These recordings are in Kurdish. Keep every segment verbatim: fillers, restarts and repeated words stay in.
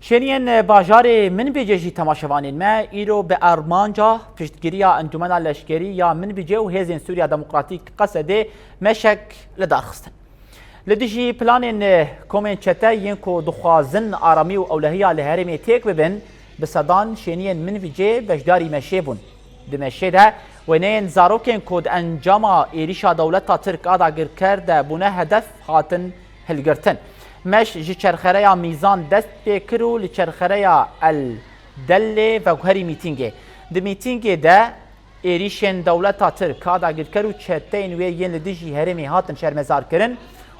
Şêniyên bajarê Minbicê jî temaşevanên me îro bi armanca piştgiriya Encûmena Leşkerî ya Minbicê û Hêzên Sûriya Demokratîk, Qesedê, meşek li dar xistin. Li dijî planên komên çete yên ku dixwazin aramî û ewlehiya li herêmê têk bibin, bi sedan şêniyên Minbicê beşdarî meşê bûn. Di meşê de wêneyên zarokên ku di encama êrîşa dewleta Tirk a dagirker de bûne hedef hatin hilgirtin. Meş ji çerxereya Mîzan dest pê kir û li çerxereya El Dellê veguherî mîtîngê. Di mîtîngê de êrîşên dewleta Tirk a dagirker û çeteyên wê yên li dijî herêmê hatin şermezarkirin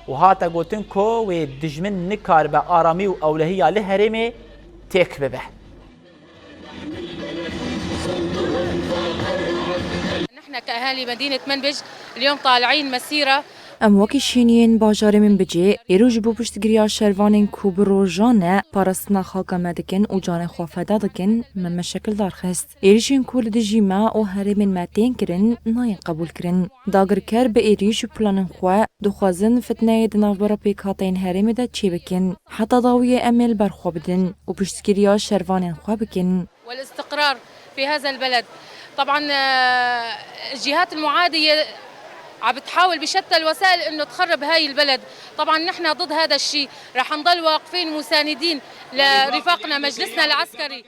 û hate gotin ku wê dijmin nikaribe aramî û ewlehiya li herêmê têk bibe. نحن كأهالي مدينة منبج اليوم طالعين مسيرة. Em wekî şêniyên bajarê Minbicê, îro ji bo piştgiriya şervanên ku bi rojan e parastina xaka me dikin û canê xwe feda dikin, me meşek li dar xist. Êrîşên ku li dijî me û herêmên me tên kirin, nayên qebûlkirin. Dagirker bi êrîş û planên xwe dixwazin fitneyê di navbera pêkhateyên herêmê de çêbikin. Heta dawiyê em ê li ber xwe bidin û piştgiriya şervanên xwe bikin. والاستقرار في هذا البلد. طبعًا، آه، الجهات المعادية عم بتحاول بشتى الوسائل إنه تخرب هاي البلد. طبعًا نحن ضد هذا الشيء، رح نضل واقفين مساندين لرفاقنا مجلسنا العسكري.